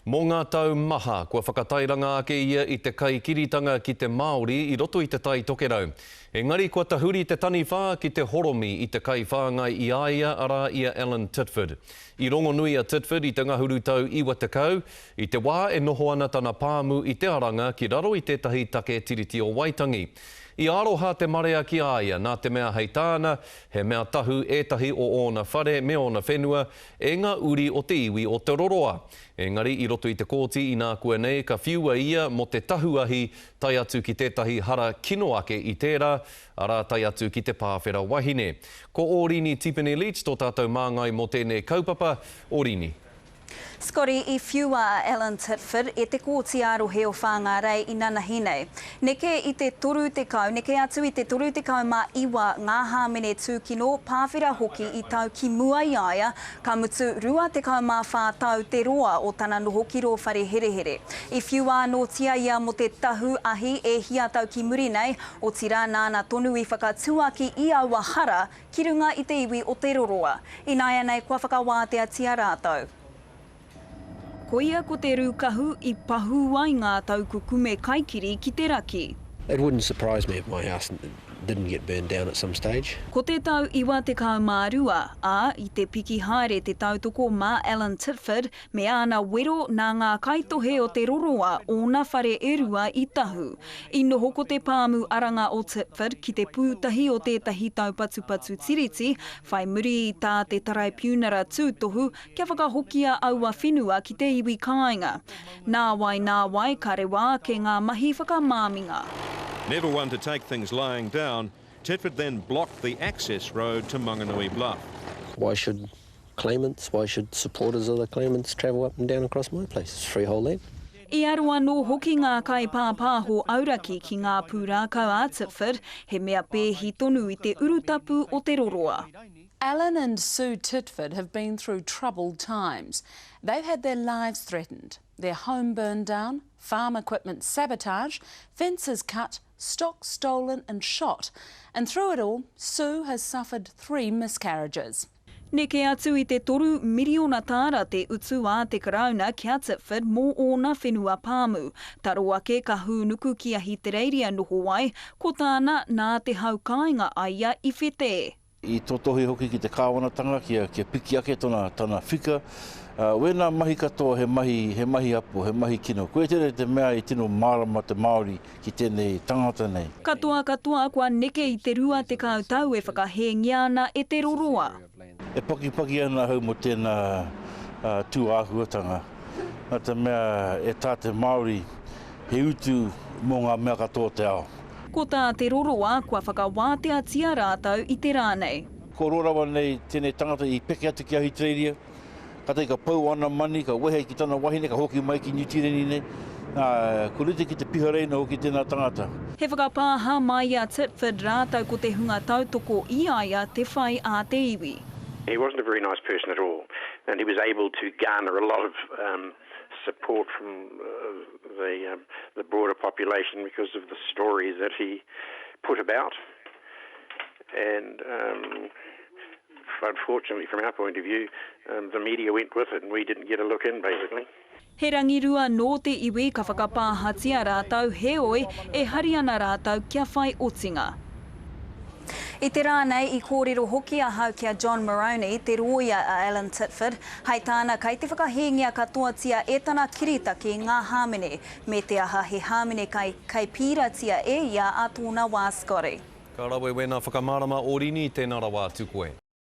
Mō ngā tau maha, kua whakatairanga ake ia i te kaikiritanga ki te Māori i roto i Te Tai Tokerau. Engari kua tahuri te taniwha ki te horomi i te kaiwhāngai i a ia, arā i a Alan Titford. I rongonui a Titford i te ngahuru tau 90, i te wā e noho ana tana pāmu i Te Aranga ki raro i tētahi take Tiriti o Waitangi. I aroha te marea ki a ia nā te mea hei tāna, he mea tahu ētahi o ōna whare me ōna whenua e ngā uri o te iwi o Te Roroa. Engari i roto i te kōti inākuanei ka whiua ia mō te tahu ahi tae atu ki tētahi hara kino ake i tērā, arā tae atu ki te pāwhera wahine. Ko Ōrini Tipene-Leach tō tātou māngai mō tēnei kaupapa. Ōrini. Scotty, i whiua a Alan Titford e te Kōti ā-Rohe o Whāngārei inanahi nei. Neke i te 30, neke atu i te 39 ngā hāmene tūkino, pāwhera hoki i tau ki mua i a ia, ka mutu 24 tau te roa o tana noho ki rō whare herehere. I whiua anōtia ia mō te tahu ahi e hia tau ki muri nei, otirā nāna tonu i whakatuaki i aua hara ki runga i te iwi o Te Roroa. Ināianei kua whakawāteatia rātou. Koia ko te rūkahu i pahū ai ngā taukukume kaikiri ki te raki. It wouldn't surprise me if my house didn't get burned down at some stage. Ko te tau 92, ā, i te piki haere te tautoko mā Alan Titford me āna wero nā ngā kaitohe o Te Roroa ōna whare e rua i tahu. I noho ko te pāmu aranga o Titford ki te pūtahi o tētahi taupatupatu tiriti, whai muri i tā te Taraipiunara tūtohu kia whakahokia aua whenua ki te iwi kāinga. Nāwai, nāwai, ka rewa ake ngā mahi whakamāminga. Never one to take things lying down, Titford then blocked the access road to Mangonui Bluff. Why should claimants, why should supporters of the claimants travel up and down across my place? It's freehold land. I aro anō hoki ngā kaipāpāho auraki ki ngā pūrākau a Titford, he mea pēhi tonu i te urutapu o Te Roroa. Alan and Sue Titford have been through troubled times. They've had their lives threatened, their home burned down, farm equipment sabotaged, fences cut, stock stolen and shot. And through it all, Sue has suffered three miscarriages. Neke atu i te toru miriona tāra te utu a te Karauna ki a Titford mō ōna whenua pāmu. Taro ake ka hūnuku ki Ahitereiria noho ai, ko tāna, nā te hau kāinga a ia i whetē. I totohi hoki ki te kāwanatanga kia, kia piki ake tona, tana whika. Uh, wēnā mahi katoa he mahi, he mahi apo, he mahi kino. Koia tērā te mea i tino mārama te Māori ki tēnei tangata nei. Katoa katoa kua neke i te 20 tau e whakahēngia ana e Te Roroa. E pakipaki ana ahau mō tēnā tū āhuatanga, nā te mea e tā te Māori he utu mō ngā mea katoa o te ao. Ko tā Te Roroa, kua whakawāteatia rātou i te rā nei. Kua roa rawa nei tēnei tangata i peke atu ki Ahitereiria, Katahi ka pau ana mani, ka wehe ki tana wahine, ka hoki mai ki Niu Tireni nei. Nā, kua rite ki te pihareina hoki tēnā tangata. He whakapāha mai a Titford rātou ko te hunga tautoko i a ia te whai a te iwi. He wasn't a very nice person at all and he was able to garner a lot of support from the the broader population because of the story that he put about and Unfortunately from our point of view, the media went with it and we didn't get a look in basically. He rangirua nō te iwi ka whakapāhatia rātou, heoi, e hari ana rātou kia whai otinga. I te rā nei i kōrero hoki ahau ki a John Moroney, te rōia a Alan Titford, hei tāna kei te whakahēngia katoatia e tana kiritaki ngā hāmene, me te aha he hāmene kai kei pīratia e ia a tōna wā Scotty. Ka rawe wēnā whakamārama o Rini, tēnā rawa atu koe.